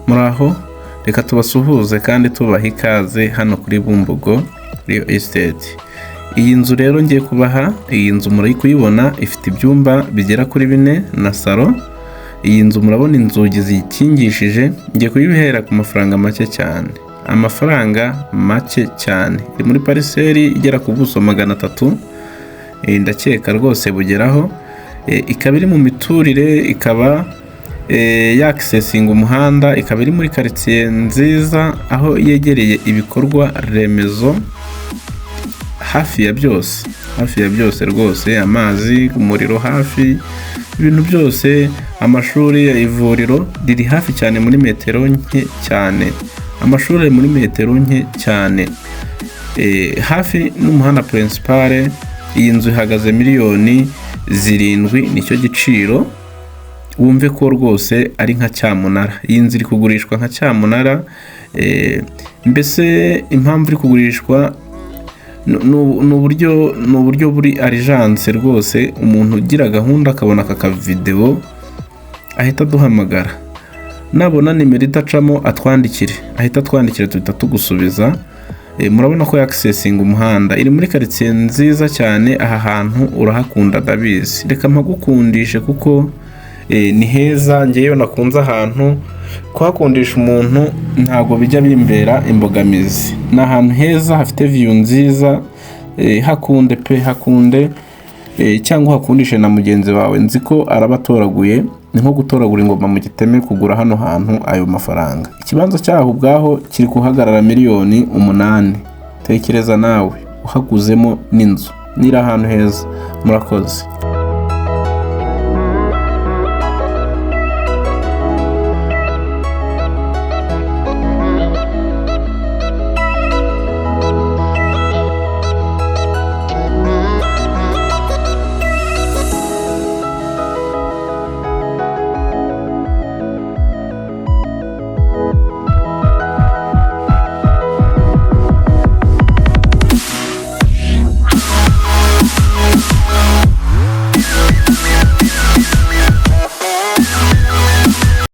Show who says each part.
Speaker 1: Muraho, reka tubasuhuze kandi tubaha ikaze hano kuri Bumbogo Real Estate. Iyi nzu rero ngiye kubaha, iyi nzu muri kuyibona ifite ibyumba bigera kuri bine na salo. Iyi nzu murabona inzugi ziyikingishije, ngiye kuyibihera ku mafaranga make cyane. Amafaranga make cyane. Iri muri parcelle igera ku buso 300, ndakeka rwose bugeraho. Ikaba iri mu miturire, ikaba yakisesinga umuhanda, ikaba iri muri karitsiye nziza aho yegereye ibikorwa remezo hafi ya byose, hafi ya byose rwose, amazi, umuriro hafi, ibintu byose, amashuri, ivuriro riri hafi cyane muri metero nke cyane, amashuri ari muri metero nke cyane, hafi n'umuhanda principal. Iyi nzu ihagaze miliyoni 7, nicyo giciro. Wumve ko rwose ari nka cyamunara. Iyi nzu iri kugurishwa nka cyamunara, mbese impamvu iri kugurishwa ni uburyo buri urgence rwose. Umuntu ugira gahunda akabona aka kavidewo ahita aduhamagara, nabona nimero idacamo atwandikire, ahita atwandikira tuhita tugusubiza. Murabona ko yakisesinga umuhanda, iri muri karitsiye nziza cyane. Aha hantu urahakunda ndabizi, reka mpagukundishe kuko ni heza. Ngewe nakunze ahantu, kuhakundisha umuntu ntabwo bijya bimbera imbogamizi. Ni ahantu heza hafite view nziza, hakunde pe, hakunde, cyangwa uhakundishe na mugenzi wawe, nzi ko araba atoraguye. Ni nko gutoragura ingoma mu giteme kugura hano hantu ayo mafaranga. Ikibanza cyaho ubwaho kiri guhagarara miliyoni 8. Tekereza nawe uhaguzemo n'inzu, niri ahantu heza. Murakoze.